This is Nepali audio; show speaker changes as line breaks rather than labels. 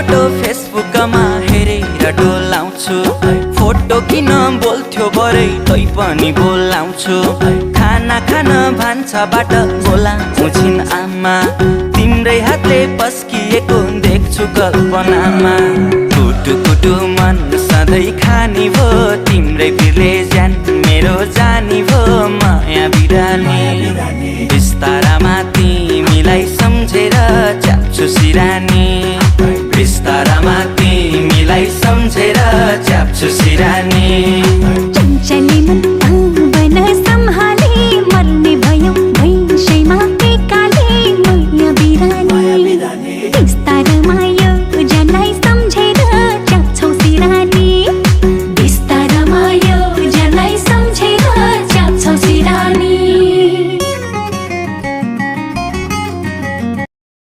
फोटो फेसबुकमा हेरेर डोलाउँछु फोटो किन बोल्थ्यो बरै तै पनि बोलाउँछु खाना खान भान्साबाट बोलाउँछु छिन् आमा तिम्रै हातले पस्किएको देख्छु कल्पनामा कुटु कुटु मन सधैँ खानी भो तिम्रै बिरले ज्यान मेरो जानी भो माया बिरानी बिस्तारामा तिमीलाई सम्झेर च्याप्छु सिरानी बिस्तारामा तिमीलाई सम्झेर च्याप्छु सिरानी